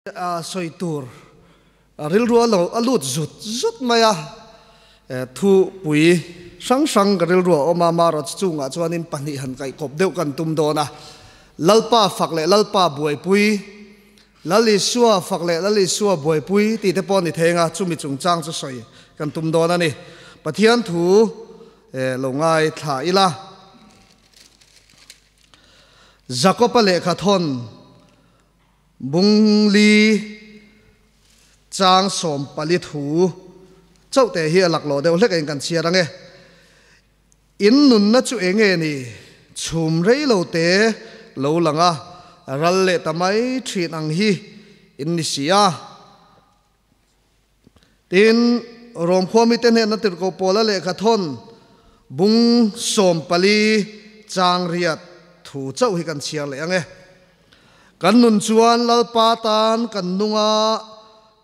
Sawi tur rilru a lo a lut zut zut mai a, thu pui hrang hrang ka rilru a awm a, marawh chungah chuanin pahnih han kaihkawp deuh kan tum dawn a, Lalpa fak leh Lalpa buaipui, Lal Isua fak leh Lal Isua buaipui tih te pawh a ni thei anga chumi chungchang chu sawi kan tum dawn a ni. Pathian thu lo ngaithla ila. Jakob-a lehkha thawn. Bungli chang 14 thu chauh te hi a laklawh deuh hlek in kan chhiar ange. In nunna chu enge ni? Chhum rei lo te lo lang a, ral leh ta mai thin ang hi in ni si a. Tin, Rom khuamite hnenna tirhkoh Paula lehkha thawn bung 14 chang riat thu chauh hi kan chhiar leh ang e. Kan nun chuan Lalpa tan kan nung a,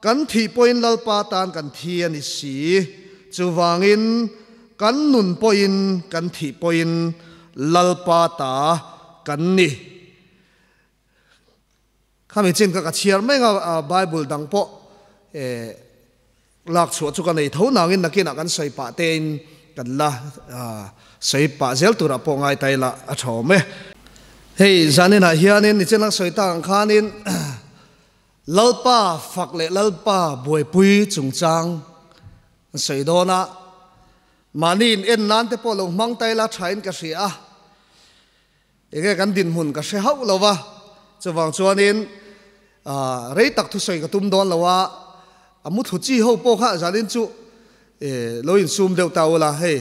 kan thih pawhin Lalpa tan kan thi a ni si. Chuvangin, kan nun pawhin kan thih pawhin Lalpa ta kan ni. Khami chin ka ka chhiar mai nga Bible dang pawh lak chhuah chu ka nei tho nangin nakinah kan sawi pah tein kan la sawi pah zel turah pawh ngai ta ila a tha awm e. Hei zaninah hianin nichin a sawi tak ang khanin Lalpa fak leh Lalpa buaipui chungchang an sawi dawn a, mahni in en nan te pawh lo hmang ta ila thain ka hria a. Enge kan dinhmun ka hre hauh lo va, chuvang chuanin rei tak thusawi ka tum dawn lo a, a muthlu chi ho pawh kha zanin chu lo insum deuh ta ula, hei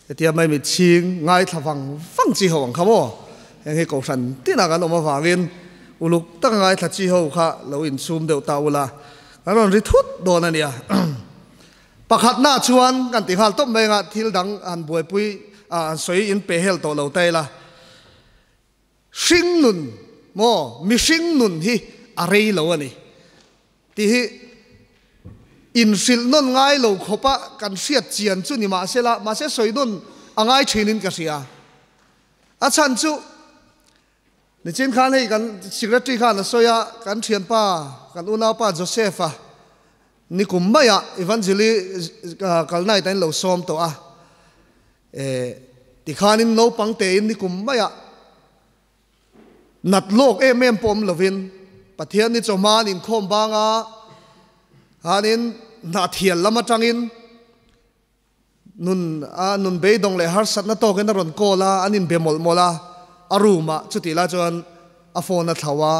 hetia mai mitchhing ngaithla vang vang chi ho ang kha maw, heng hi kohhran tinah kan awm avangin uluk taka ngaithla chi ho kha lo insum deuh ta ula, kan rawn ri thut dawn a nia. Pakhatna chuan kan ti nghal tawp mai anga thil dang han buaipui a an sawi in pe hel tawh lo ta ila. Hring nun maw mihring nun hi a rei lo a ni tih hi inhrilh nawn ngai lo khawpa kan hriat chian chu ni mahsela mahse sawi nawn a ngai thinin ka hria. A chhan chu Nichin khan hei kan secretary khan a sawi a, kan thianpa, kan unaupa Joseph-a nikum maiah Evangeli kal night a in lo sawm tawh a, eh tikhanin naupang tein nikum maiah nat lawk em em pawh awm lovin Pathian ni chawhma an inkhawm bang a, khanin hnahthial lam atangin Nun a nun beidawng leh harsatna tawkin a rawn call a, an inbe mawlh mawlh a, a room ah chutih lai chuan a phone a thlau a,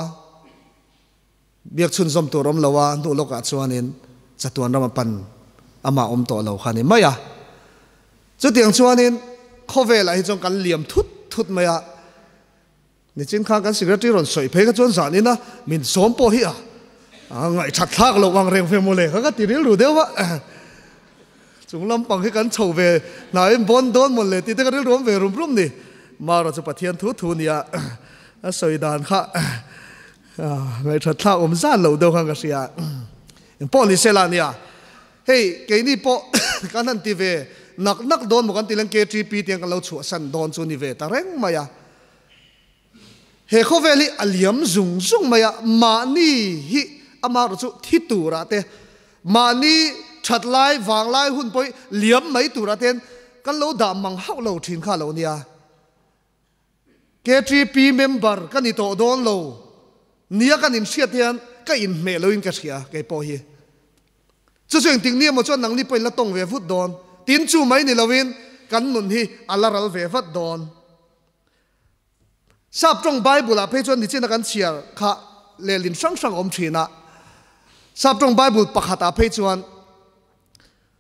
biak chhunzawm tur awm lo a, hnu lawkah chuanin chatuan ram a pan amah awm tawh lo kha a ni mai a. Chutiang chuanin khawvelah hi chuan kan liam thut thut mai a, Nichin khan kan secretary rawn sawi phei kha chuan zan ina min sawm pawh hi a ngaihthat thlak loh ang reng ve mawle kha ka ti rilru deuh a, chung lampang hi kan chho ve hnaiin bawn dawn mawle tih te ka rilru awm ve rum rum ni. Mara chu Pathian thu thu nia a sawi dan kha ngaihthat thlak awm zan loh deuh khan ka hria. Engpawh ni sela nia hei keini pawh kan han ti ve nak nak dawn maw kan ti leng KTP tiang kan lo chhuahsan dawn chu ni ve ta reng mai a. He khawvel hi a liam zung zung mai a, mahni hi amaherawh chu thi turah te, mahni that lai, vang lai hun pawh hi liam mai turah ten kan lo dah mang hauh lo thin kha lo nia. KTP member ka ni tawh dawn lo nia kan inhriat hian ka inhmeh loin ka hria kei pawh hi. Chu chu engtik ni emaw chuan nangni pawhin la tawng ve vut dawn. Tin chu mai ni loin kan nun hi a la ral ve vat dawn. Sap tawng Bible ah phei chuan nichina kan chhiar kha lehlin hrang hrang awm thin a. Sap tawng Bible pakhat ah phei chuan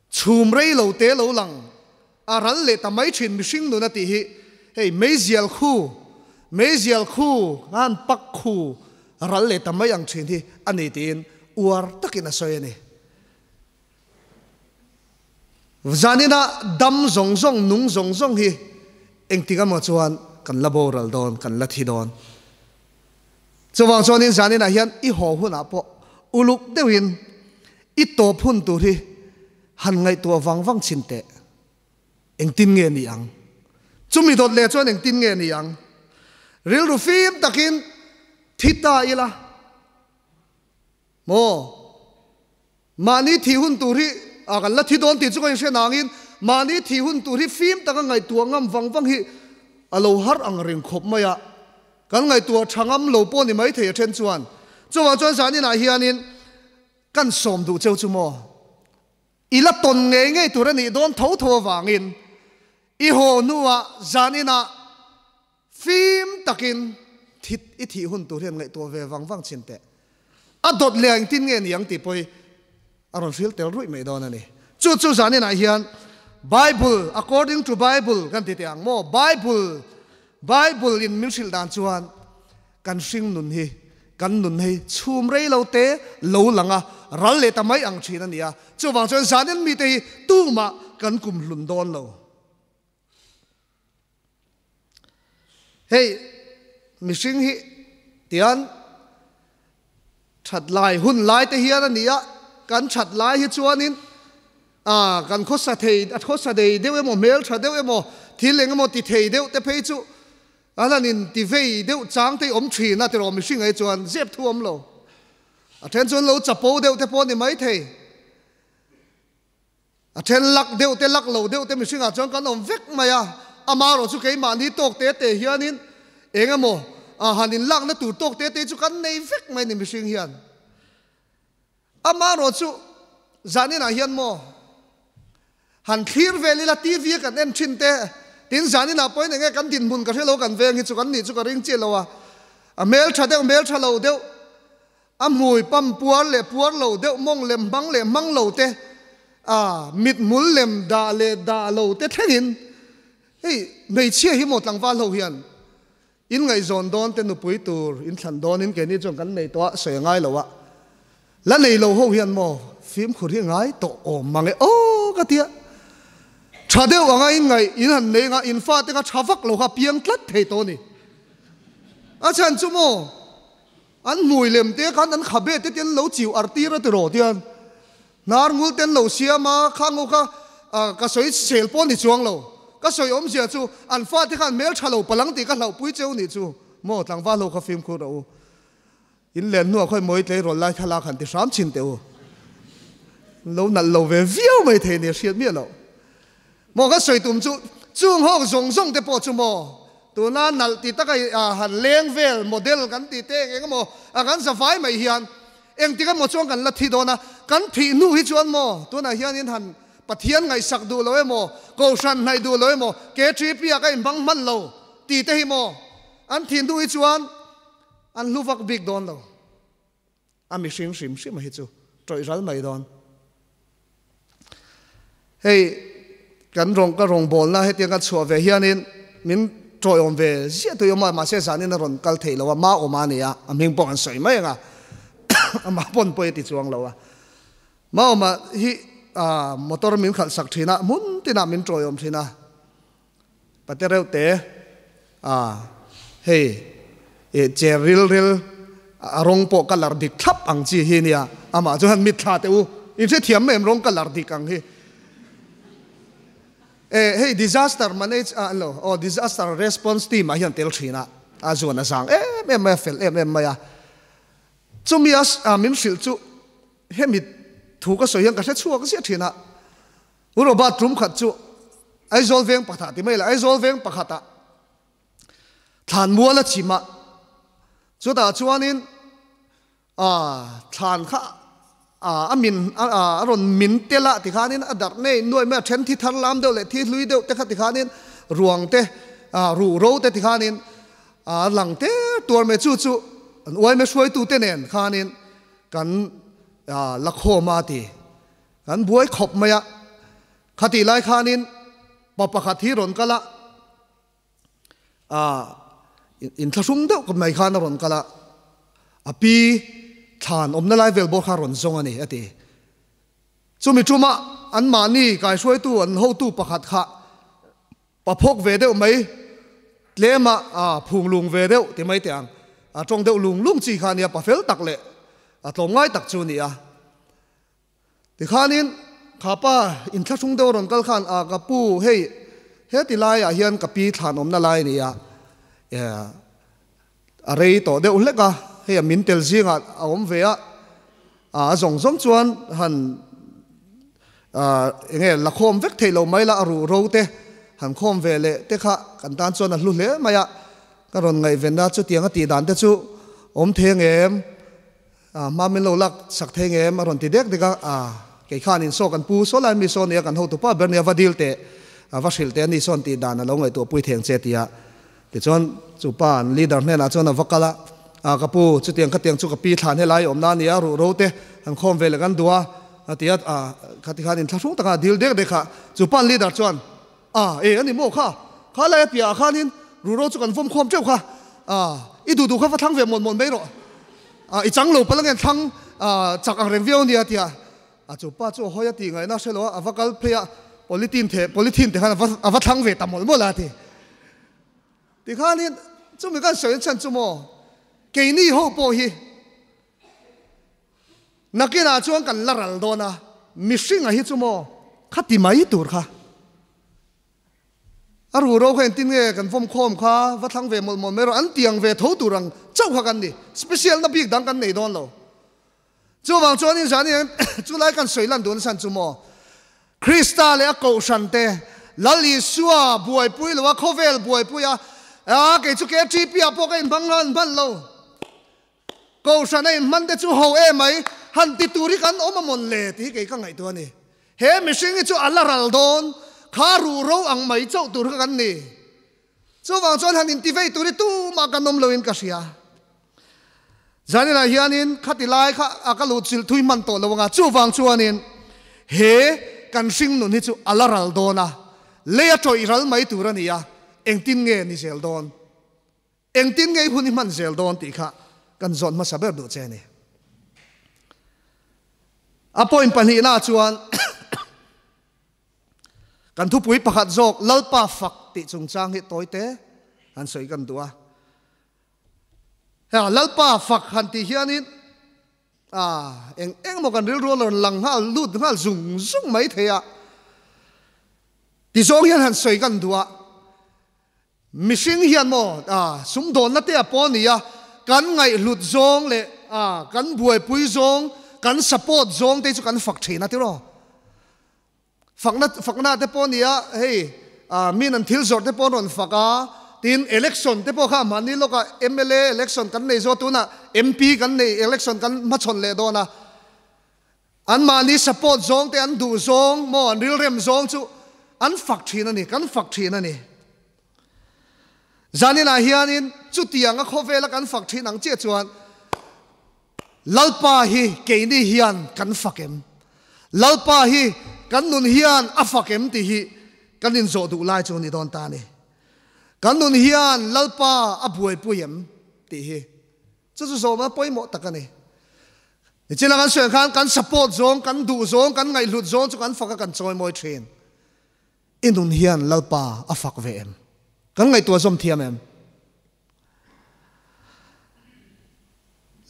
chhum rei lo te lo lang a ral leh ta mai thin mihring nun a tih hi hei meizial khu, meizial khu ngan pak khu ral leh ta mai ang thin hi a ni tiin uar takin a sawi a ni. Zanina dam zawng zawng, nung zawng zawng hi engtik emaw chuan kan la boral dawn, kan la thi dawn. Chuvang chuanin zaninah hian i haw hunah pawh uluk deuhin i tawp hun tur hi han ngaihtuah vang vang chhin teh. Engtin nge ni ang? Chumi dawt leh chuan engtin nge ni ang? Rilru fim takin thi ta ila. Maw? Mahni thih hun tur hi a kan la thi dawn tih chu ka inhre nangin mahni thih hun tur hi fim taka ngaihtuah ngam vang vang hi a lo har ang reng khawp mai a, kan ngaihtuah tha ngam lo pawh ni mai thei a then chuan. Chuvang chuan zaninah hianin kan sawm duh cheu chu maw? I la tawn ngei ngei tur a nih dawn tho tho avangin i haw hnuah zaninah Fim takin thit i thih hun tur hian ngaihtuah ve vang vang chin teh. A dawt leh engtin nge ni ang tih pawh hi a rawn hril tel ruih mai dawn a ni. Chu chu zaninah hian Bible, according to Bible kan ti teh ang maw? Bible, Bible in min hrilh dan chuan kan hring nun hi, kan nun hi chhum rei lo te lo lang a, ral leh ta mai ang thin a ni a. Chuvang chuan zanin mite hi tumah kan kum hlun dawn lo. Hei mihring hi tian that lai hun lai te hian a ni a, kan that lai hi chuanin ah kan khawsa thei a khawsa dei deuh emaw hmel tha deuh emaw thil eng emaw ti thei deuh te phei chu an han in ti vei deuh chang te hi awm thin a tiraw mihring ai chuan zep thu awm lo. A then chuan lo chapo deuh te pawh a ni maithei. A then lak deuh te lak lo deuh te mihringah chuan kan awm vek mai a, amaherawh chu keimahni tawk te te hianin eng emaw han inlakna tur tawk te te chu kan nei vek mai ni mihring hian. Amaherawh chu zaninah hian maw han thlir vel ila TV a kan en thin te, tin zaninah pawhin enge kan dinhmun ka hre lo kan veng hi chu kan nih chu ka ring chiah lo a, a hmeltha deuh hmeltha lo deuh, A hmui pam puar leh puar lo deuh mawng lem hmang leh hmang lo te, a mithmul lem dah leh dah lo te thlengin hei hmeichhia hi maw tlangval ho hian in ngaihzawn dawn te nupui tur in thlan dawn in keini chuan kan nei tawh a sawi a ngai lo a, la nei lo ho hian maw fimkhur hi ngai tawh awm mang e aw ka tia. Tha deuh anga in ngaih in han nei anga in fate kha tha vak lo kha piang tlat thei tawh a ni. A chhan chu maw. An hmui lem te khan an khabe te ten lo chiu ar tir a tiraw tian hnar ngul ten lo siam a, khang ho kha ka sawi sel pawh ni chuang lo, ka sawi awmzia chu an fate khan hmel tha lo palang tih ka hlauhpui cheu nih chu maw tlangval ho kha fimkhur rawh u, in len hnuah khawi mawi tleirawl lai thlalak han ti hram chhin teh u, lo nalh lo ve viau mai thei nia hriat miah loh. Maw ka sawi tum chu chung ho zawng zawng te pawh chu maw tuna nalh ti taka han leng vel model kan tih te eng emaw a kan za vai mai hian engtik emaw chuan kan la thi dawn a, kan thih hnu hi chuan maw tunah hianin han Pathian ngaihsak duh lo emaw Kohhran hnaih duh lo emaw KTP ah ka inhmang hman lo tih te hi maw an thih hnu hi chuan an hlu vak bik dawn lo. A mihring hrim hrim a hi chu tawih ral mai dawn. Hei kan rawng ka rawngbawlna hetiang kan chhuah ve hianin min tawiawm ve ziah tawih awm a, mahse zanin a rawn kal theih lo a, ma awm a ni a, a hming pawh kan sawi mai ang a, amah pawn pawi a ti chuang lo a. Ma awma hi motor min khalh sak thin a, hmun tinah min tawiawm thin a. Pate reuh te a hei eh che ril ril a rawng pawh ka lar dik thlap ang chi hi nia amah chuan mitthla teh u in hrethiam em rawng ka lar dik ang hi eh hei disaster manage ah lo aw disaster response team ah hian tel thin a a zuan a zang em em mai a fel em em mai a chumi a min hrilh chu hemi thu ka sawi hian ka hre chhuak ziah thin a. U Robert tum khat chu Aizawl veng pakhatah ti mai la, Aizawl veng pakhatah thlan mual a chim a, chutah chuanin thlan kha a min a rawn min tel a tikhanin a darh nei nuai mai a, then thi thar lam deuh leh thi hlui deuh te kha tikhanin ruang te ruh ro te tikhanin a lang ter tuar mai, chu chu an uaime hruaitute nen khanin kan la khawm a ti. Kan buai khawp mai a, khatih lai khanin pa pakhat hi rawn kal a, ah inthlahrung deuh mai khan a rawn kal a, a pi thlan awmna lai vel bawk kha rawn zawng a ni a ti. Chumi ṭuma anmahni kaihruaitu an hotu pakhat kha pa phawk ve deuh mai, tlema phung lung ve deuh ti mai teh ang, a ṭawng deuh lung lung chi kha a nia, pa fel tak leh a tlawmngai tak chu a ni a. Tikhanin kha pa inthlahrung deuh a rawn kal khan a ka pu hei heti laiah hian ka pi thlan awmna lai a ni a, a rei tawh deuh hlek a, hei a min tel zingah a awm ve a, A zawng zawng chuan han enge la khawm vek theih lo mai la, a ruh ro te han khawm ve leh te kha kan tan chuan a hlu hle mai a. Ka rawn ngaihven a, chutiang a tih dan te chu awm thei ang em? Hma min lo lak sak thei ang em? A rawn ti dek dek a, kei khan insaw kan pu saw lai mi saw nia kan hotu pa ber nia va dil teh, va hrilh teh a ni sawn tih dan a lo ngaihtuah pui thei ang che tia. Tichuan chu pa an leader hnenah chuan a va kal a, ka pu chutiang khatiang chu ka pi thlan helai awmna a nia, ruh ro te han khawm ve leh kan duh a, a ti a, khati khan inthlahrung taka a dil dek dek a, chu pa an leader chuan, A, e, a ni maw kha? Kha lai a piahah khanin ruhro chu kan vawm khawm teuh kha. A, i duh duh kha va thlang ve mawlh mawlh mai rawh. A, i chang lo palh angen thlang, a, chak ang reng viau a nia tia. A, chu pa chu a hawi a tih ngaihna hre lo a, a va kal phei a, polythene the, polythene te khan a va, a va thlang ve ta mawlh mawlh a ti. Tikhanin chumi kan sawi chhan chu maw, keini ho pawh hi Nakinah chuan kan la ral dawn a, mihringa hi chu maw kha ti mai tur kha. A ru ro kha engtin nge kan vawm khawm kha va thlang ve mawlh mawlh mai rawh, an tiang ve tho tur ang chauh kha kan ni. Special na bik dang kan nei dawn lo. Chuvang chuan in zan hian chulai kan sawi lan duh nasa chu maw Krista leh a kohhran te Lal Isua buaipui lo a, khawvel buaipui a, a kei chu KTP ah pawh ka inhmang hman hman lo. Kohhran a inhman te chu ho e mai, han ti tur hi kan awm a mawn le tih hi kei ka ngaihtuah a ni. He mihring hi chu a la ral dawn, kha ruh ro ang mai chauh tur kha kan ni. Chuvang chuan han inti vei tur hi tumah kan awm loin ka hria. Zaninah hianin khati lai kha a ka luh chilh thui hman tawh lo anga, chuvang chuanin he kan hring nun hi chu a la ral dawn a, lei a tawih ral mai tur a ni a, engtin nge ni zel dawn? Engtin nge i hun i hman zel dawn tih kha kan zawn hmasa ber duh che a ni. A point pahnihna chuan kan thupui pakhat zawk Lalpa fak tih chungchang hi tawi te han sawi kan duh a. Heng Lalpa fak han tih hianin a eng eng maw kan rilru a rawn lang nghal lut nghal zung zung mai thei a. Tizawng hian han sawi kan duh a. Mihring hian maw sumdawnna te a pawh a ni a, kan ngaihhlut zawng leh kan buaipui zawng, kan support zawng te chu kan fak thin a tiraw. Fakna fakna te pawh a ni a, hei min an thil zawrh te pawh an rawn fak a, tin election te pawh kha mahni lawkah mla election kan nei zawk tunah MP kan nei election kan hmachhawn leh dawn a, anmahni support zawng te an duh zawng maw an rilrem zawng chu an fak thin a ni, kan fak thin a ni. Zaninah hianin chutianga khawvela kan fak thin ang chiah chuan Lalpa hi keini hian kan fak em? Lalpa hi kan nun hian a fak em tih hi kan inzawh duh lai chu a ni dawn ta a ni. Kan nun hian Lalpa a buaipui em tih hi Chu chu zawhna pawimawh tak a ni. Nichina kan sawi ang khan kan support zawng, kan duh zawng, kan ngaihhlut zawng chu kan fak a kan chawimawi thin. I nun hian Lalpa a fak ve em? Kan ngaihtuah zawm thiam em?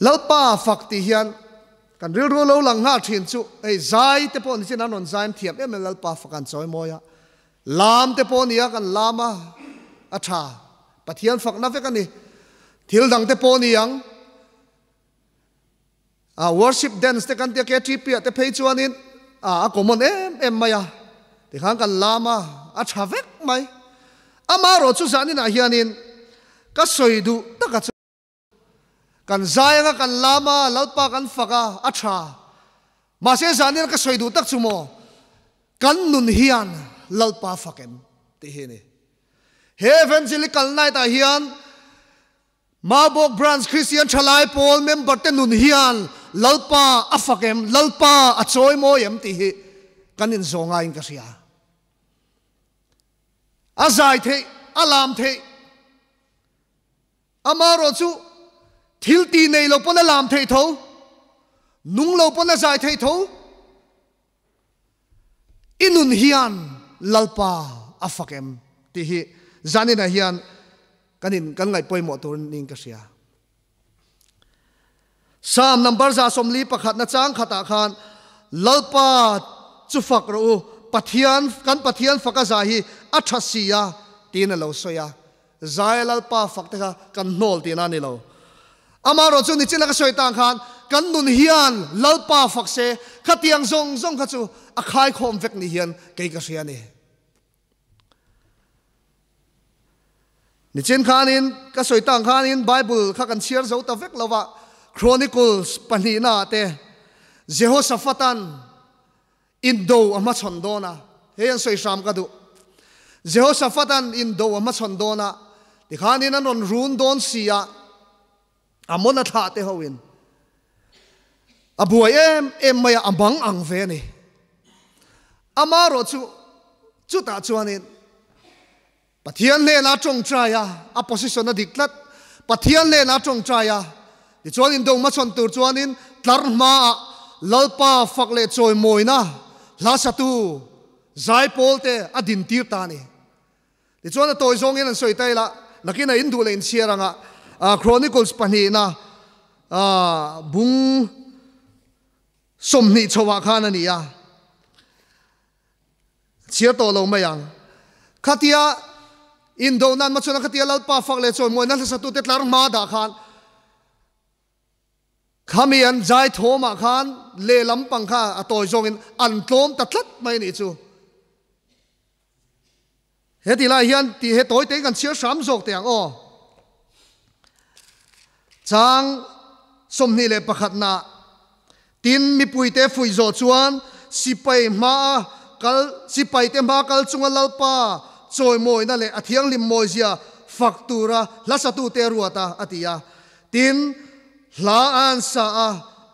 Lalpa fak tih hian kan rilru lo lang nghal thin chu hei zai te pawh nichina an rawn zaim thiam em em Lalpa fak an chawimawi a. Lam te pawh nia kan lam a, a tha. Pathian fakna vek a ni. Thil dang te pawh ni ang. A worship dance te kan tia KTP ah te phei chuanin a a common em em mai a. Tikhan kan lam a, a tha vek mai. Amaherawh chu zaninah hianin ka sawi duh taka chu Kan zai anga kan lam a, Lalpa kan fak a, a tha. Mahse zanin ka sawi duh tak chu maw, kan nun hian Lalpa fak em tih hi a ni. He Evangelical Night ah hian Maubawk Branch Christian Thalai Pawl member te nun hian Lalpa a fak em, Lalpa a chawi mawi em tih hi kan inzawh ngaiin ka hria. A zai theih, a lam theih. Amaherawh chu thil ti nei lo pawn a lam theih tho, nung lo pawn a zai theih tho. I nun hian Lalpa a fak em tih hi zaninah hian kan in kan ngaih pawimawh tur niin ka hria. Psalm number 141 na chang khatah khan Lalpa chu fak rawh u, Pathian kan Pathian fak a zai hi a tha si a tiin a lo sawi a. Zai Lalpa fak te kha kan hnawl tihna a ni lo. Amaherawhchu nichina ka sawi tang khan kan nun hian Lalpa fak se, khatiang zawng zawng kha chu a khaikhawm vek ni hian kei ka hria a ni. Nichin khanin ka sawi tang khanin Bible kha kan chhiar zo ta vek lo va, Chronicles pahnihna ah te Jehoshaphat-a'n indo a hmachhawn dawn a, hei an sawi hram ka duh. Jehoshaphat-a'n indo a hmachhawn dawn a, tikhanin an rawn run dawn si a, Amona thlah te hoin a buai em em mai a, a mang ang ve a ni. Amaherawh chu chutah chuanin Pathian hnenah tawngtai a, a position a dik tlat. Pathian hnenah tawngtai a, tichuan indo hmachhawn tur chuanin tlar hmaah Lalpa fak leh chawimawina hla satu zaipawl te a dintir ta a ni. Tichuan a tawi zawngin an sawi ta ila, nakin a induh leh inchhiar anga Chronicles pahnihna bung 20 chhoah khan a ni a, chhiar tawh lo mai ang. Khatia indo nan machhuna khatia Lalpa fak leh chawimawina hlasatute tlar hma dah khan Khami an zai thawmah khan lehlam pang kha a tawi zawngin an tlawm ta tlat mai a nih chu. He ti lai hian tih he tawi tein kan chhiar hram zawk teh ang aw. Chang 21 na tin mipuite fuih zawh chuan sipai hmaa kal sipaite hmaa kal chunga Lalpa chawimawina leh a thianghlim mawizia fak tura hlasatute a ruat a, a ti a. Tin, hla a an sa a,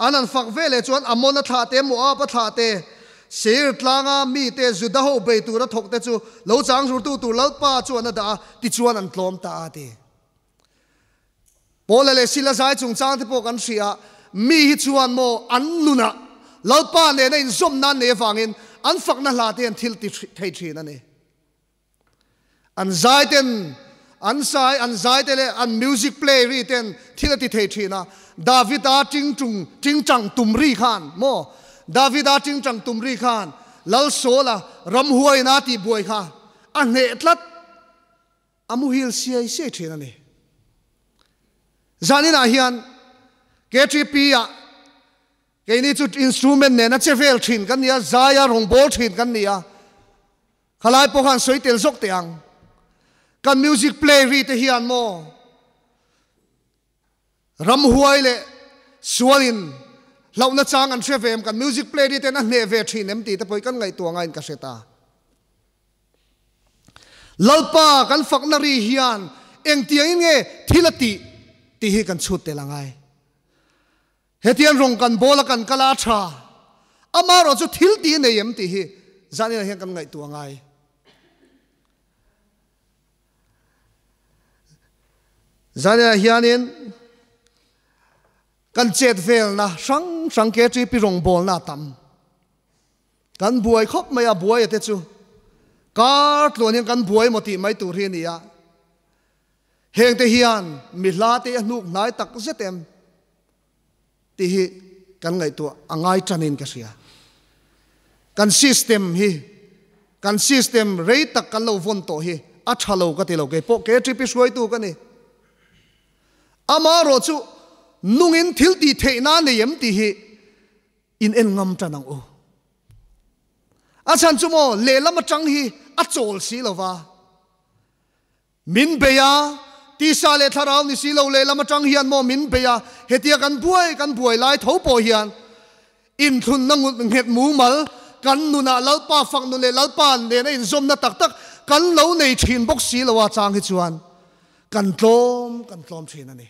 an an fak ve leh chuan Amona thlah te, Moaba thlah te, Seir tlanga mite, Juda ho bei tura thawk te chu lo chang zurtu tur Lalpa chuan a dah a, tichuan an tlawm ta a ti. Paula leh Sila zai chungchang te pawh kan hria a, mi hi chuan maw an nunah Lalpa nena inzawm nan nei avangin an fakna hla te an thil ti thei thin a ni. An zai ten an sai an zai te leh an music play ri ten thil a ti thei thin a, Davida tingtung tingtang tum ri khan maw Davida tingtang tum ri khan Lalsawla ramhuaina tih buai kha a hneh tlat a muhil siai siai thin a ni. Zaninah hian KTP ah keini chu instrument nena che vel thin kan ni a, zaia rawngbâwl thin kan ni a, Khalai pawh khan sawi tel zawk teh ang. Kan music play ri te hian maw ramhuai leh sualin hlauhna chang an hre ve em, kan music play ri ten a hneh ve thin em tih te pawh hi kan ngaihtuah ngaiin ka hre ta. Lalpa kan fakna ri hian engtiangin nge thil a tih tih hi kan chhut tel angai. Hetiang rawng kan bawl a kan kal a tha. Amaherawh chu thil tih nei em tih hi zaninah hian kan ngaihtuah ngai. Zaninah hianin kan chet velna hrang hrang KTP rawngbawlna a tam. Kan buai khawp mai a, buai a te chu kar tluan hian kan buai maw tih mai tur hi a ni a. Heng te hian mi hla te a hnuk hnai tak zet em tih hi kan ngaihtuah a ngai tanin ka hria. Kan system hi, kan system rei tak kan lo vawn tawh hi a tha lo ka ti lo, kei pawh KTP hruaitu ka ni. Amaherawh chu nungin thil tih theihna a nei em tih hi in en ngam tan ang u. A chhan chu maw lehlam atang hi a chawl si lova. Min bei a, tisa leh thlarau ni si lo lehlam atang hian maw min bei a, hetia kan buai kan buai lai tho pawh hian inthlunna nghet mumal kan nunah Lalpa fak nun leh Lalpa nena inzawmna tak tak kan lo nei thin bawk si lo a chang hi chuan kan tlawm kan tlawm thin a ni.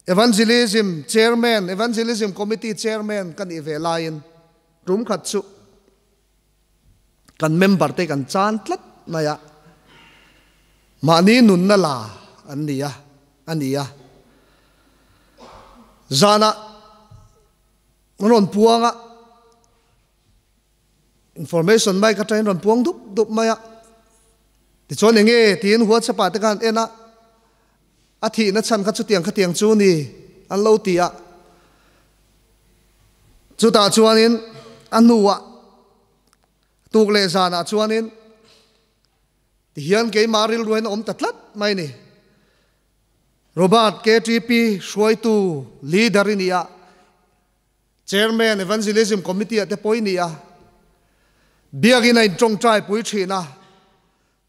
Evangelism Chairman, Evangelism Committee Chairman ka nih ve laiin tum khat chu kan member te kan chan tlat mai a, mahni nunna la an ni a, a ni a. Zanah an rawn puang a, Information mic atangin rawn puang dup dup mai a, tichuan enge tiin WhatsApp ah te khan en a, a thihna chhan kha chutiang khatiang chu ni an lo ti a, chutah chuanin a hnuah tuk leh zanah chuanin tihian keimah rilruain a awm ta tlat mai ni. Robert KTP hruaitu leader i ni a, Chairman Evangelism Committee ah te pawh i ni a, Biakinn a intawngtai pui thin a,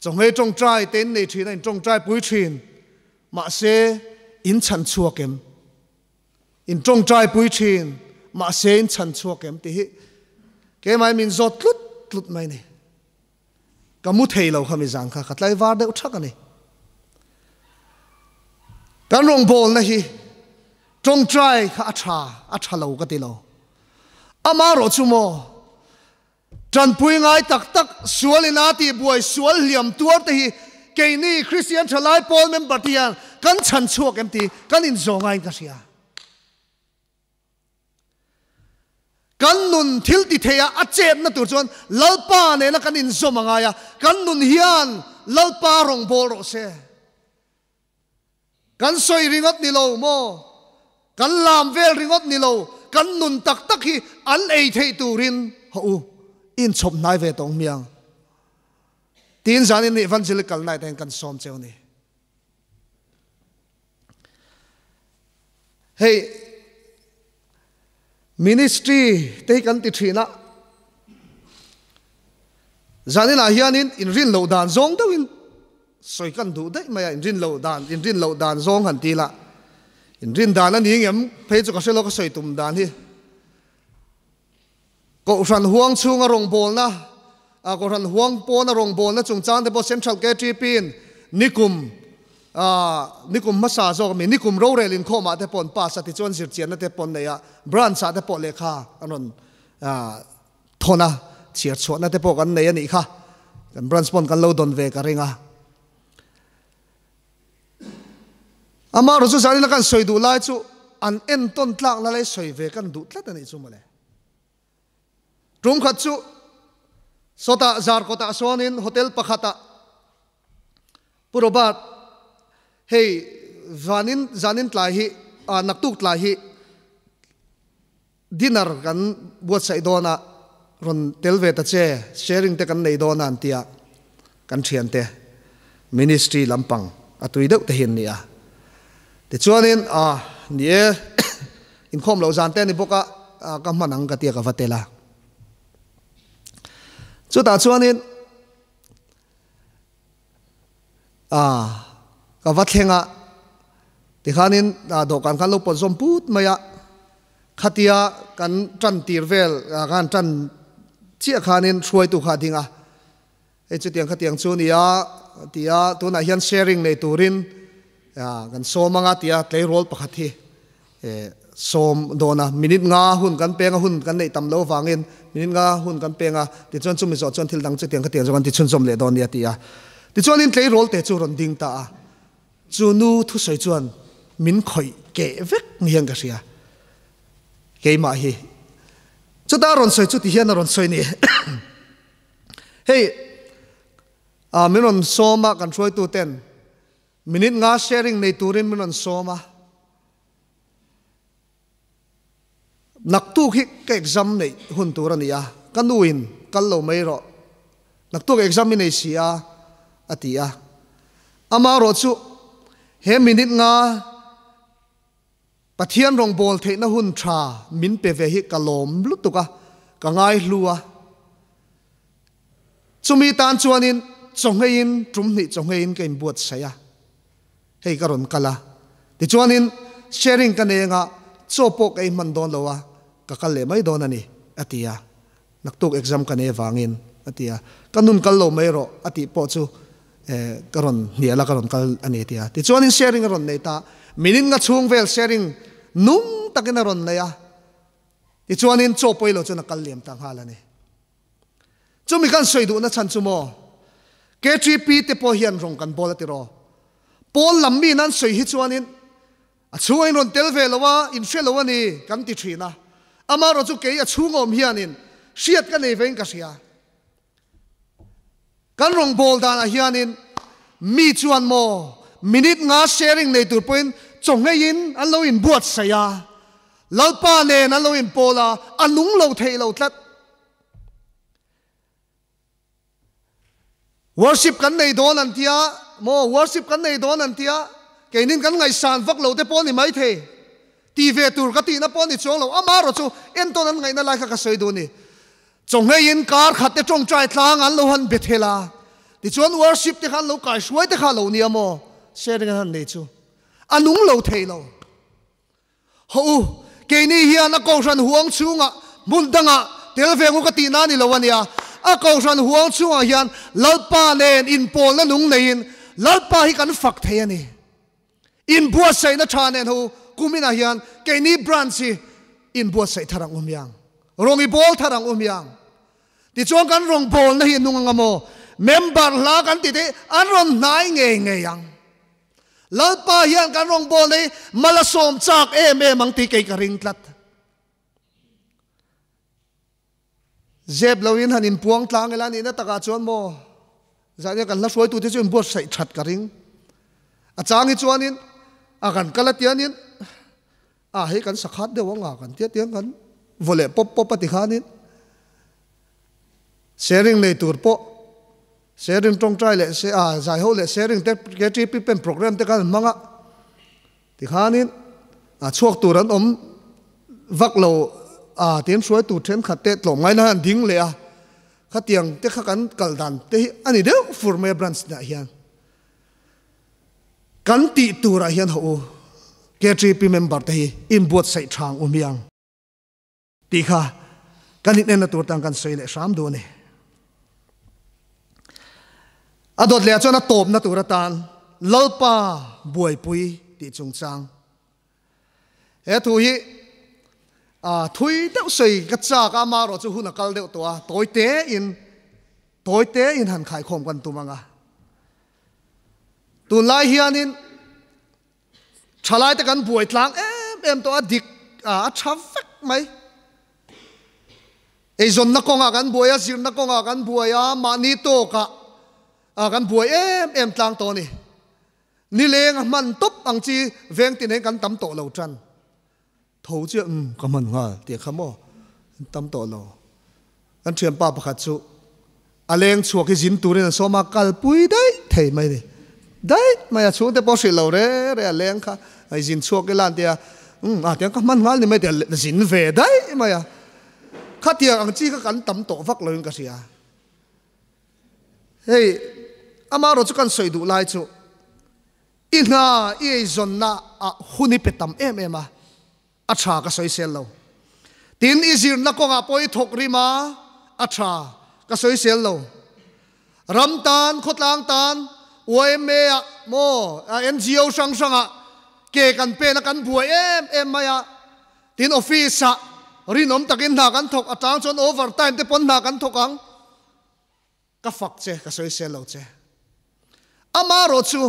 chawhmeh tawngtai te in nei thin a intawngtai pui thin, mahse in chhan chhuak em? In tawngtai pui thin, mahse in chhan chhuak em? Tih hi keimah min zawt tlut tlut mai a ni. Ka mu thei lo kha mi zan kha ka tlaivar deuh thak a ni. Kan rawngbawlna hi tawngtai kha a tha, a tha lo ka ti lo. Amarawh chu maw, tanpui ngai tak tak sual ina tihbuai sual hliam tuar te hi keini Kristian thalai pawl member te hian kan chhan chhuak em tih kan inzawh ngaiin ka hria. Kan nun thil ti thei a, a chetna tur chuan Lalpa nena kan inzawm a ngai a, kan nun hian Lalpa rawngbâwl rawh se. Kan sawi ringawt ni lo maw? Kan lam vel ringawt ni lo, kan nun tak tak hi an ei theih turin haw u, inchhawp hnai ve tawng hmiang. Tiin zanin Evangelical Night ah hian kan sawm cheu a ni. Hei ministry te hi kan ti thin a, zaninah hianin inrin loh dan zawng deuhin sawi kan duh daih mai a, inrin loh dan, inrin loh dan zawng han ti la, inrin dan a ni ngem phei chu ka hre lo ka sawi tum dan hi. Kohhran huang chhunga rawngbawlna, Kohhran huang pawna rawngbawlna chungchang te pawh Central KTP-in nikum nikum hmasa zawk ami nikum rorel inkhawmah te pawh an pass a tichuan zirchianna te pawh an nei a, branch ah te pawh lehkha an rawn thawn a, chhiar chhuahna te pawh kan nei a nih kha, kan branch pawn kan lo dawn ve ka ring a. Amaherawhchu zanin a kan sawi duh lai chu an entawn tlak la lai sawi ve kan duh tlat a nih chu mawle. Tum khat chu sawtah Zarkawtah sawnin hotel pakhatah Pu Robert hei vanin zanin tlai hi ah naktuk tlai hi dinner kan buatsaih dawn a rawn tel ve ta che sharing te kan nei dawn a an ti a kan thiante ministry lampang a tui deuh te hi an ni a tichuanin ah ni e Inkhawm loh zan te a ni bawk a, ka hman ang ka tia ka va tel a. Chutah chuanin ka va thleng a, tikhanin dawhkan khan lo pawt zawm put mai a, khatia kan tan tir vel khan tan chiah khanin hruaitu kha a ding a, hei chutiang khatiang chu a ni a tia tunah hian sharing nei turin Kan sawm anga tia tleirawl pakhat hi sawm dawn a, minute nga hun kan peng a, hun kan neih tam lo avangin minute nga hun kan peng a, tichuan chumi zawh chuan thil dang chutiang khatiang chu kan ti chhunzawm leh dawn nia ti a. Tichuanin tleirawl te chu rawn ding ta a, chu nu thusawi chuan min khawih keh vek ni hian ka hria, keimah hi. Chuta a rawn sawi chu ti hian a rawn sawi ni. Hei min rawn sawm a kan hruaitu ten Minute nga sharing nei turin min rawn sawm a, naktuk hi ka exam neih hun tur a ni a, ka nu in kal lo mai rawh, naktuk exam i nei si a, a ti a. Amaherawh chu he minute nga Pathian rawngbâwl theihna hun ṭha min pe ve hi ka lâwm lutuk a, ka ngaihlu a. Chumi tân chuanin chawhngeiin, ṭum hnih chawhngeiin ka inbuatsaih a, hei ka rawn kal a. Tichuanin sharing ka nei anga chaw pawh ka inhman dâwn lo a, ka kal leh mai dâwn a ni, a ti a. Naktuk exam ka nei avangin, a ti a. Ka nun kal lo mai rawh, a tih pawh chu ka rawn hnial a, ka rawn kal a ni, a ti a. Tichuanin sharing a rawn nei ta. Minute nga chhung vel sharing nung takin a rawn nei a. Tichuanin chaw pawi lo chuan a kal liam ta nghal a ni. Chumi kan sawi duhna chhan chu maw, KTP te pawh hian rawng kan bawl a ti raw. Pawl lam mi nan sawi hi chuanin A chhunga in rawn tel ve lo a, in hre lo a ni, kan ti thin a. Amaherawh chu kei a chhung awm hianin hriat ka nei vein ka hria. Kan rawngbâwl danah hianin mi chuan maw minute nga sharing nei tur pawhin chawngheiin an lo inbuatsaih a, Lalpa nen an lo inpawl a, a nung lo theih lo tlat. Worship kan nei dawn an tia maw, worship kan nei dawn an tia, Keinin kan ngaihsan vak lo te pawh a ni maithei. Ti ve tur ka tihna pawh a ni chuang lo. Amaherawh chu entawn an ngaihna lai kha ka sawi duh a ni. Chawngheiin kar khat te tawngtai tlang an lo han be thel a, tichuan worship te kha an lo kaihruai te kha a lo nia maw? Sharing an han nei chu a nung lo thei lo. Hawh u, keini hian a kohhran huang chhungah hmun dangah tel ve ngu ka tihna a ni lo a nia. A kohhran huang chhungah hian Lalpa nen inpawlna nung neiin Lalpa hi kan fak thei a ni. Inbuatsaihna tha nen ho kuminah hian keini branch hi inbuatsaih thar ang u miang. Rawng i bawl thar ang u miang. Tichuan kan rawn bawlna hi a nung anga maw? Member hla kan tih te an rawn hnai ngei ngei ang. Lalpa hian kan rawn bawlna hi mal a sawm chak em em ang tih kei ka ring tlat. Zep loin han inpuang tlang ila nihna takah chuan maw zahnia kan hla hruaitute chu inbuatsaih that ka ring. A chang hi chuanin a kan kal a tianin a hei kan sakhat deuh anga kan tia tiang kan vaw leh pawp pawp a ti khanin sharing nei tur pawh sharing tawngtai leh se a zai ho leh sharing te KTP pen program te khan an hmang a Tikhanin a chhuak tur an awm vak lo a tiin hruaitu thenkhat te tlawmngaina hian an ding leh a, khatiang te kha kan kal dan te hi a ni deuh fur mai a branch hnah hian. Kan tih turah hian hawh u KTP member te hi inbuatsaih thang u miang. Tih kha kan inenna tur tan kan sawi leh hram duh a ni. A dawt leh ah chuan a tawpna tur atan Lalpa buaipui tih chungchang. He thu hi thui deuh sawi ka chak a, amaherawh chu hun a kal deuh tawh a, tawi tein tawi tein han khaikhawm kan tum ang a. Tunlai hianin Thalaite kan buai tlang em em tawh a, dik a tha vek mai. Eizawnna kawngah kan buai a, zirna kawngah kan buai a, mahni tawkah kan buai em em tlang tawh a ni. Nileng a hman tawp ang chi veng tin hian kan tam tawh lo tan. Tho chiah umm ka hman nghal tih kha maw tam tawh lo. Kan thianpa pakhat chu a leng chhuak hi zin turin an sawm a, kalpui daih thei mai ni. Daih mai a chhungte pawh hrilh lo re re a leng kha a zin chhuak ila an ti a, umm ah tiang ka hman nghal ni mai tih a zin ve daih mai a. Khatiang ang chi kha kan tam tawh vak loin ka hria. Hei amaherawh chu kan sawi duh lai chu I hna i eizawnna ah hun i pe tam em em a, a tha ka sawisel lo. Tin, i zirna kawngah pawh i thawk rim a, a tha ka sawisel lo. Ram tan, khawtlang tan, yma ah maw, NGO hrang hrang ah ke kan pen a kan buai em em mai a. Tin, office ah rinawm takin hna kan thawk, a tang chuan over time te pawn hna kan thawk ang. Ka fak che, ka sawisel lo che. Amaherawh chu,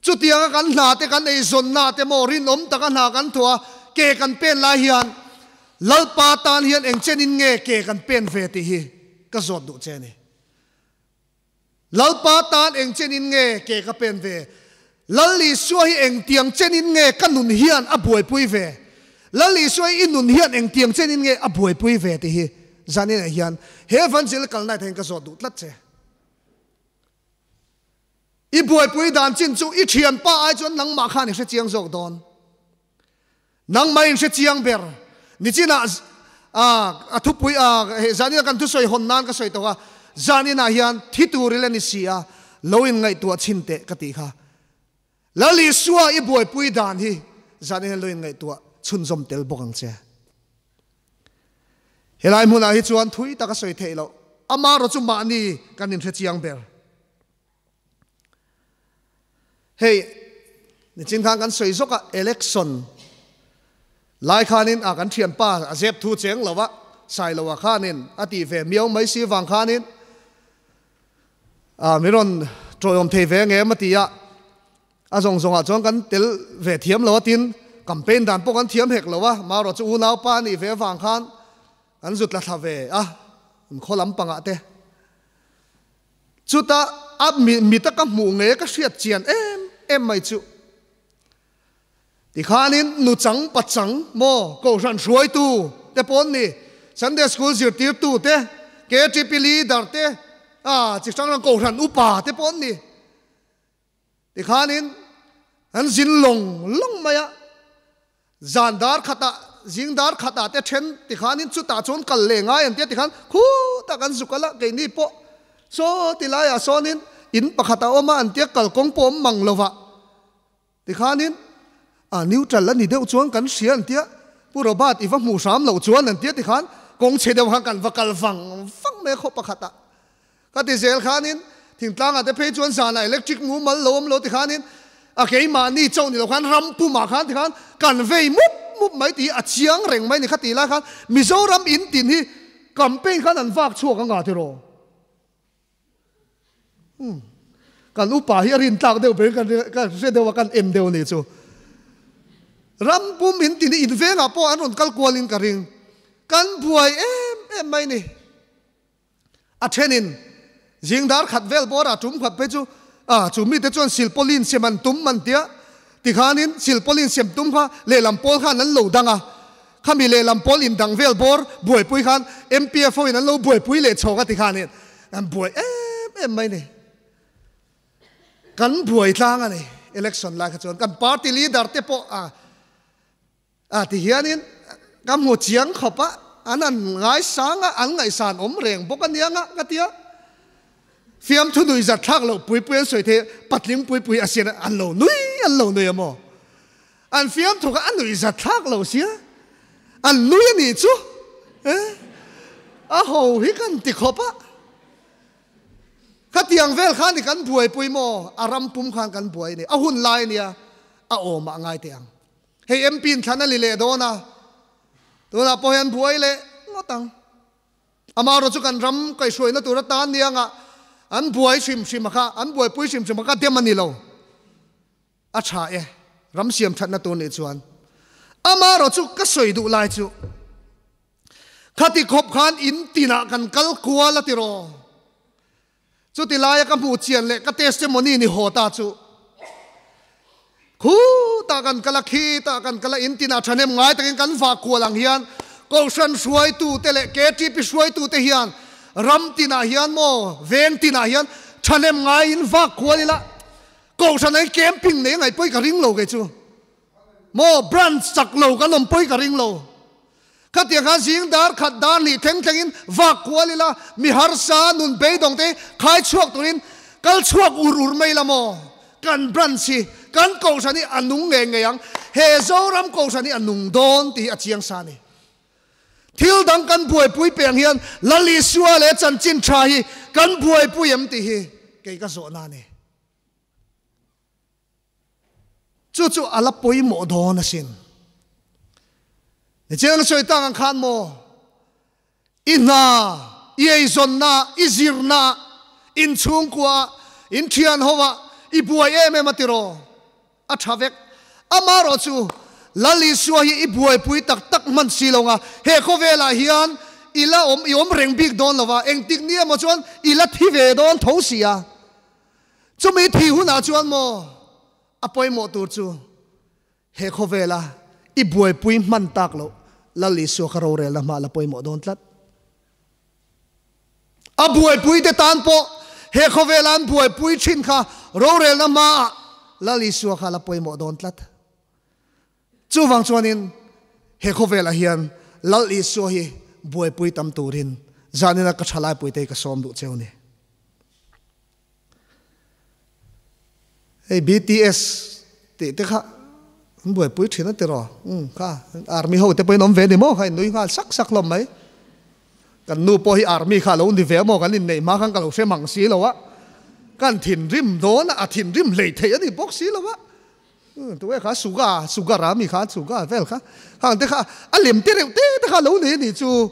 chutianga kan hna te, kan eizawnna te maw rinawm taka hna kan thawh a, ke kan pen lai hian Lalpa tan hian eng chenin nge ke kan pen ve tih hi ka zawt duh che a ni. Lalpa tan eng chenin nge ke ka pen ve? Lal Isua hi engtiang chenin nge ka nun hian a buaipui ve? Lal Isua hi i nun hian engtiang chenin nge a buaipui ve tih hi zaninah hian he Evangel kal night ah hian ka zawt duh tlat che. I buaipui dan chin chu i thianpa ai chuan nangmah khan i hrechiang zawk dawn. Nangmah in hrechiang ber. Nichinah a thupui zaninah kan thusawi hawn nan ka sawi tawh a, zaninah hian thi tur ila ni si a, lo in ngaihtuah chhin teh ka tih kha. Lal Isua i buaipui dan hi zanin hian lo in ngaihtuah chhunzawm tel bawk ang che. Helai hmunah hi chuan thui tak a sawi theih loh, amaherawh chu mahni kan in hrechiang ber. Hei, nichin khan kan sawi zawk a, election lai khanin a kan thianpa a zep thu cheng lo a, Sailoa khanin a tih ve miau mai si vang khanin a min rawn tawihawm thei ve ngem a ti a, a zawng zawngah chuan kan tel ve thiam lo a tin campaign dan pawh kan thiam hek lo a, marawh chu unaupa a nih ve avang khan kan zut la thla ve a, khaw lampangah te. Chuta a mita ka hmuh nge ka hriat chian em em mai chu. Tikhanin nuchang pachang maw Kohhran hruaitu te pawn ni, Sunday School zirtirtu te, KTP leader te, a chi hrang hrang Kohhran upa te pawn ni. Tikhanin. An zin lawng lawng mai a, zan dar khatah, zing dar khatah te then tikhanin chutah chuan kal leh ngai an tia tikhan khutah kan zuk a la, keini pawh saw ti laiah sawnin in pakhat a awm a an tia kalkawng pawh awm mang lovah tikhanin a neutral a ni deuh chuan kan hria an tia Pu Robert i va hmuh hram loh chuan an tia tikhan kawng chhe deuh khan kan va kal vang vang mai a khaw pakhatah. Ka ti zel khanin thingtlangah te phei chuan zanah electric mumal lo awm lo ti khanin a keimahni chauh ni lo khan ram pumah khan ti khan kan vei mup mup mai tih a chiang reng mai ni kha ti lai khan Mizoram in tin hi campaign khan an vak chhuak anga tiraw? Umm kan upa hi a rin tlak deuh ber kan ka hre deuh a kan en deuh ni chu. Ram pum in tin hi in vengah pawh an rawn kal kualin ka ring. Kan buai em em mai ni. A thenin zing dar khat vel bawrah tum khat phei chu a chu mite chuan silpawlin sem an tum an tia tikhanin silpawlin sem tum kha lehlam pawl khan an lo dang a, khami lehlam pawl indang vel bawr buaipui khan MPF hoin an lo buaipui leh chhawk a tikhanin an buai em em mai ni. Kan buai tlang a ni election lai kha chuan kan party leader te pawh a A ti hianin ka hmu chiang khawp a, an an ngaisang a, an ngaihsan awm reng bawk a nia nga ka ti a. Fiamthu nui zat thlak loh pui pui an sawi thei, patling pui pui a sian a, an lo nui an lo nui a maw? An fiamthu kha a nui zat thlak lo sia, an nui a nih chu e, a ho hi kan ti khawp a. Khatiang vel khan i kan buaipui maw? A ram pum khan kan buai a ni, a hun lai a nia, a awmah ngai teh ang. Hei MP in thlan a li leh dawn a, tunah pawh hian buai leh ngawt ang. Amaherawh chu kan ram kaihhruaina tur atan niangah an buai hrim hrim a kha, an buaipui hrim hrim a kha dem a ni lo. A tha e, ram siam thatna tur nih chuan. Amaherawh chu ka sawi duh lai chu khati khawp khan in tinah kan kal kual a tiraw. Chuti laia ka hmuh chian leh ka testimony ni haw ta chu khutah kan kal a, khitah kan kal a, in tinah thahnem ngai takin kan vah kual ang hian Kohhran hruaitute leh KTP hruaitute hian ram tinah hian maw veng tinah hian thahnem ngaiin vak kual ila Kohhran ah hian camping nei ngaih pawi ka ring lo kei chu. Maw branch chak lo kan awm pawi ka ring lo. Khatiang khan zing dar khat dar hnih thleng thlengin vak kual ila mi harsa nun beidawng te khai chhuak turin kal chhuak ur ur mai ila maw? Kan branch hi kan kohhran hi a nung ngei ngei ang. He Zoram kohhran hi a nung dawn tih hi a chiang sa a ni. Thil dang kan buaipui peng hian Lal Isua leh chanchin tha hi kan buaipui em tih hi kei ka zawhna a ni. Chu chu a la pawimawh dawn asin. Nichiang sawi tak ang khan maw, i hna, i eizawnna, i zirna, in chhungkua, in thian ho ah i buai em em a tiraw? A tha vek. Amaherawh chu Lal Isua hi i buaipui tak tak hman si lo nga, he khawvelah hian i la awm, i awm reng bik dawn lo va, engtik ni emaw chuan i la thi ve dawn tho si a. Chumi thi hunah chuan maw a pawimawh tur chu he khawvela i buaipui hman tak loh Lal Isua kha rorelna hma la pawimawh dawn tlat. A buaipui te tan pawh he khawvela an buaipui thin kha rorelna hmaah Lal Isua kha la pawimawh dawn tlat. Chuvang chuanin he khawvelah hian Lal Isua hi buaipui tam turin zanina ka thalaipuite hi ka sawm duh cheu ni. Hei BTS tih te kha an buaipui thin a tiraw? Umm kha army ho te pawhin awm ve ni maw kha in nui nghal sak sak hlawm mai. Kan nu pawh hi army kha a lo ni ve maw kan inneih hma khan ka lo hre mang si lo a, kan thinrim dawn a, a thinrim hlei theih a ni bawk si lo a. Tunge kha Suga, Sugar a mi kha Suga vel kha khang te kha a lem te reuh te te kha lo nei a nih chu.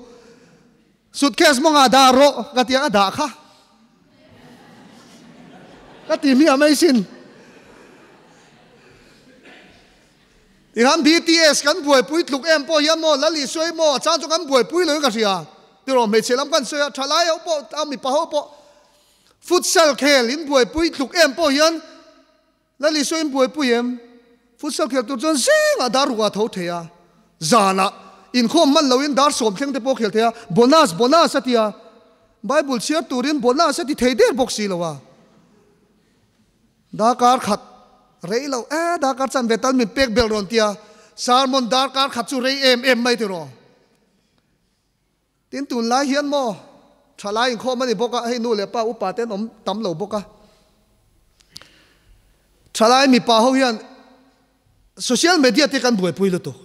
Suitcase mawngah dah rawh ka tia a dah kha. Ka ti hmiah mai sin. Tikhan BTS kan buaipui tluk em pawh hian maw Lal Isua hi maw a chang chu kan buaipui lo in ka hria. Tiraw hmeichhe lam kan sawi a, thalai ho pawh a mipa ho pawh futsal khel in buaipui tluk em pawh hian Lal Isua in buaipui em? Futsal khel tur chuan zingah dar rukah a tho thei a, zanah inkhawm hman loin dar sawm thleng te pawh a khel thei a, bonus bonus a ti a, Bible chhiar turin bonus a ti thei der bawk si lo a. Darkar khat. Rei lo e, darkar chan ve tal min pek bel rawn tia, sermon darkar khat chu rei em em mai tiraw. Tin tunlai hian maw thalai inkhawm a ni bawk a, hei nu leh pa upa te an awm tam lo bawk a. Thalai mipa ho hian social media te kan buaipui lutuk.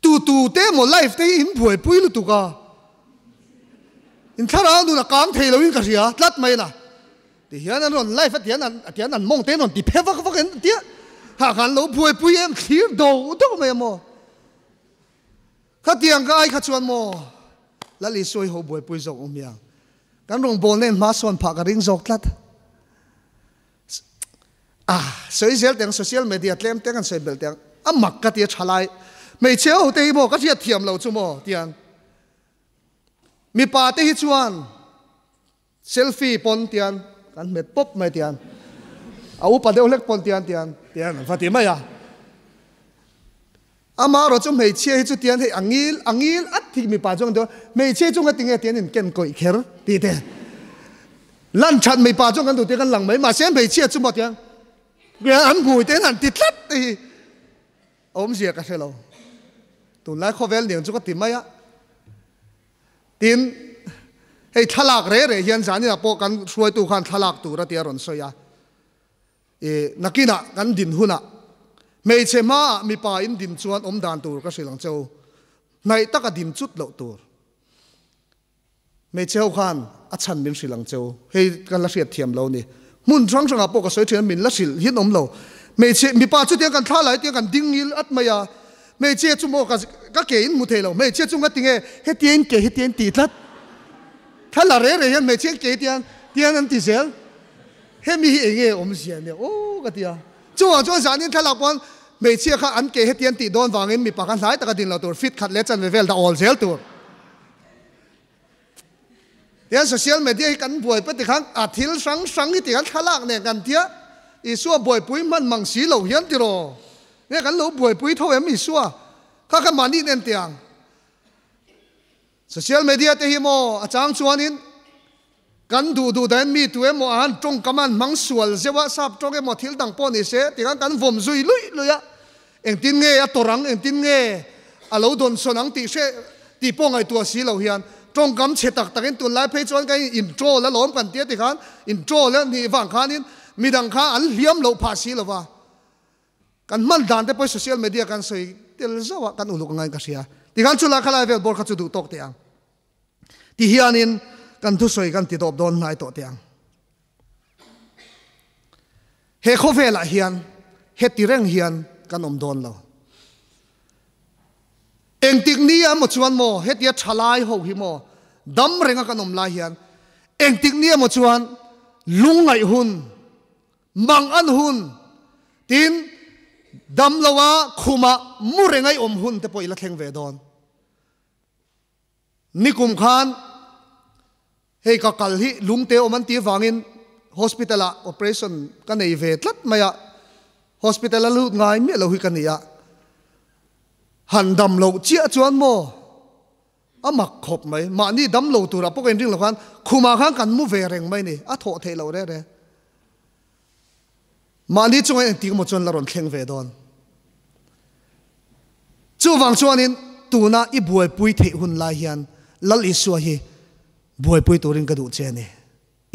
Tu tu te emaw live te hi in buaipui lutuk a. In thlarau nun a kang thei loin ka hria tlat mai na. Ti hian an rawn live a tian an tian an mawng te an rawn ti phe vak vak in tia ha khan lo buaipui em thlir do do mai a maw. Khatiang ka ai kha chuan maw Lal Isua hi ho buaipui zawk awm hiang. Kan rawngbawlna in hma sawn phah ka ring zawk tlat. Ah, sawi zel teng social media tlem te kan sawi belh teng a mak ka ti a tha lai. Hmeichhe ho te hi maw ka hriat thiam lo chu maw tiang. Mipa te hi chuan Selfie pawn tian kan hmet pawp mai tian a upa deuh hlek pawn tian tian tian an va ti mai a. Amaherawh chu hmeichhia hi chu tian hei a ngil a ngil at thik mipa chuan kan ti hmeichhia chu ngati nge tian in ken kawih kher tih te lan that mipa chuan kan duh te kan lang mai mahse hmeichhia chu maw tian an hmui te an ti tlat te hi awmzia ka hre lo tunlai khawvel niang chu ka ti mai a. Tin, hei thlalak reh reh hian zaninah pawh kan hruaitu khan thlalak tur a tia rawn sawi a. I nakinah kan din hunah hmeichhe hmaah mipa in din chuan awm dan tur ka hrilh ang che u. Hnaih taka din chut loh tur. Hmeichhe ho khan a chhan min hrilh ang che u. Hei kan la hriat thiam lo ni. Hmun hrang hrangah pawh ka sawi thin a, min la hrilh hin awm lo. Hmeichhe mipa chutiang kan thla lai tiang kan ding ngil at mai a. Hmeichhia chu maw ka ka ke in hmu thei lo, hmeichhia chu ngati nge hetia in ke hetia in ti tlat. Thla la reh reh hian hmeichhia in ke hetian tian an ti zel. Hemi hi enge awmzia nia aw ka ti a. Chuvang chuan zanin thlalak pawn hmeichhia kha an ke hetian tih dawn vangin mipa kha hnai taka din lo tur, fit khat leh chanve vel dah awl zel tur. Tian social media hi kan buai pawh tikhan a thil hrang hrang hi tikhan thlalak nen kan tia Isua buaipui hman mang si lo hian tiraw nge kan lo buaipui tho em Isua kha kha mahni nen tiang social media te hi maw a chang chuanin kan duh duh dan mi tu emaw an tawngkam an hmang sual zeuh a sap tawng emaw thil dang pawh ni se tikhan kan vawm zui luih luih a Engtin nge a tawrh ang, engtin nge a lo dawnsawn ang tih hre tih pawh ngaihtuah si lo hian tawngkam chhe tak takin tunlai phei chuan kan in troll a lawm kan tia tikhan in troll a nih vang khanin midang kha an hliam loh phah si lova kan hman dan te pawh social media kan sawi tel zauh a kan uluk angain ka hria tikhan chulai khalai vel bawr kha chu duh tawk teh ang ti hianin kan thusawi kan ti dawp dawn hnai tawh teh ang. He khawvelah hian heti reng hian kan awm dawn lo. Engtik ni emaw chuan maw hetia thalai ho hi maw dam renga kan awm lai hian engtik ni emaw chuan lungngaih hun, mang an hun, tin dam loa khuma mu renga i awm hun te pawh i la thleng ve dawn. Nikum khan hei ka kal hi lungte awm an tih avangin hospital ah operation ka nei ve tlat mai a, hospital a lut ngai miah lo hi ka ni a, han dam loh chiah chuan maw a mak khawp mai, mahni dam lo turah pawh ka inring lo khan khumah khan kan mu ve reng mai ni, a thawh theih loh reng reng. Mahni chunga engtik emaw chuan la rawn thleng ve dawn. Chuvang chuanin tuna i buaipui theih hun lai hian Lal Isua hi buaipui turin ka duh che a ni.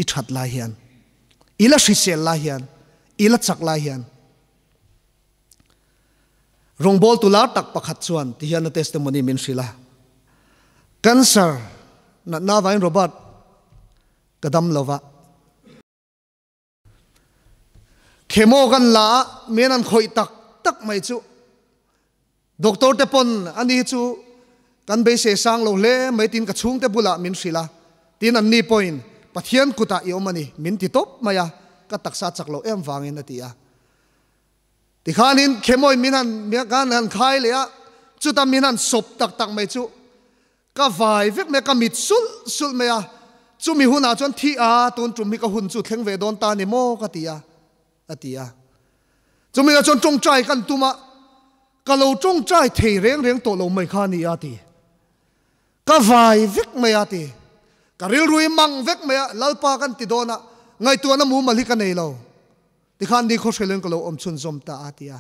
I that lai hian, i la hrisel lai hian, i la chak lai hian. Rawngbawltu lar tak pakhat chuan ti hian a testimony min hrilh a, Cancer natna avangin Robert ka dam lo va. Chemo kan la a, men an khawih tak tak mai chu doctor te pawn a ni chu kan beisei sang lo hle mai tiin ka chhungte bulah min hrilh a, tin an ni pawhin Pathian kutah i awm a ni min ti tawp mai a, ka taksa chak loh em vangin a ti a. Tikhanin chemo in min han kan han khai leh a, chuta min han sawp tak tak mai chu Ka vai vek mai a, ka mit sulh sulh mai a, chumi hunah chuan thi a, tun tum hi ka hun chu thleng ve dawn ta ni maw ka ti a, a ti a. Chumi ah chuan tawngtai kan tum a, ka lo tawngtai thei reng reng tawh lo mai kha a ni a ti. Ka vai vek mai a ti. Ka rilru hi mang vek mai a, Lalpa kan ti dawn a, ngaihtuahna mumal hi ka nei lo. Tikhan nikhaw hre loin ka lo awm chhunzawm ta a ti a.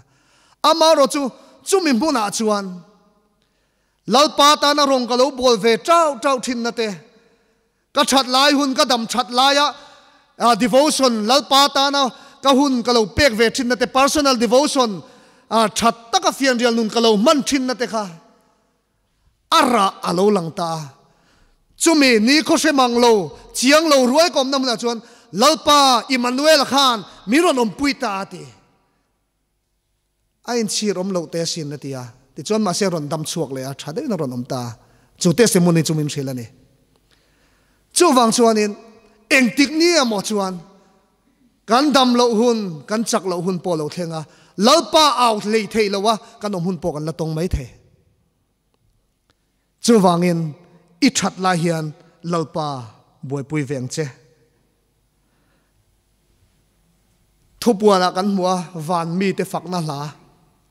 Amaherawhchu chumi hmunah chuan Lalpa tana rawng ka lo bawl ve tau tau thinna te, ka that lai hun, ka dam that laia devotion, Lalpa tana ka hun ka lo pek ve thinna te, personal devotion, that taka fianrial nun ka lo hman thinna te kha a rah a lo lang ta a. Chumi ni khaw hre mang lo, chiang lo ruai ka awmna hmunah chuan Lalpa Immanuel khan min rawn awmpui ta a ti. A inchhir awm loh te asin a ti a. Tichuan mahse a rawn dam chhuak leh a, tha deuhin a rawn awm ta a. Chu testimony chu min hrilh a ni. Chuvang chuanin engtik ni emaw chuan kan dam loh hun, kan chak loh hun pawh a lo thleng a, Lalpa au hlei thei lo a kan awm hun pawh kan la tawng mai thei. Chuvangin i that lai hian Lalpa buaipui ve ang che. Thupuanah kan hmu a, van mite fakna hla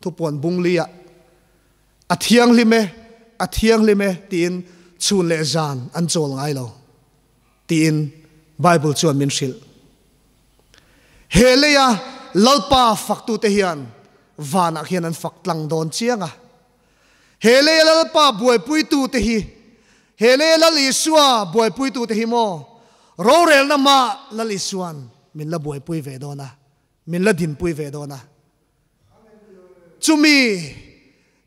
thupuan bung liah a thianghlim e, a thianghlim e tiin chhun leh zan an chawl ngai lo tiin Bible chuan min hrilh. He leia Lalpa faktute hian vanah hian an fak tlang dawn chiang a. He leia Lalpa buaipuitute hi, he leia Lal Isua buaipuitute hi maw, rorelna hmaah Lal Isua'n min la buaipui ve dawn a, min la dinpui ve dawn a. Chumi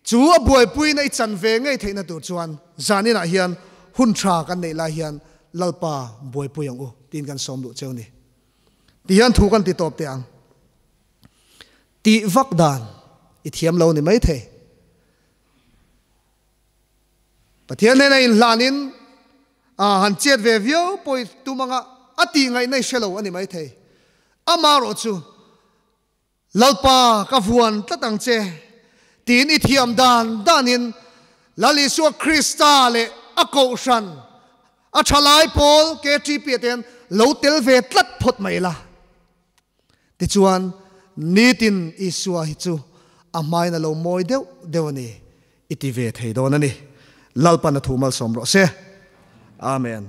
chu a buaipuina i chan ve ngei theihna tur chuan zaninah hian hun tha kan neih lai hian Lalpa buaipui ang u tiin kan sawm duh cheu ni. Tihian thu kan ti tawp teh ang. Tih vak dan i thiam lo ni maithei. Pathian hnena inhlanin a han chet ve viau pawh i tum anga a tih ngaihna i hre lo a ni maithei. Amaherawh chu Lalpa ka vuan tlat ang che tiin i thiam dan danin Lal Isua Krista leh a kohhran a thalai pawl KTP ah te hian lo tel ve tlat phawt mai la. Tichuan, nitin Isua hi chu a hmain a lo mawi deuh deuh a ni, i ti ve thei dawn a ni. Lalpan a thu malsawm rawh se. Amen.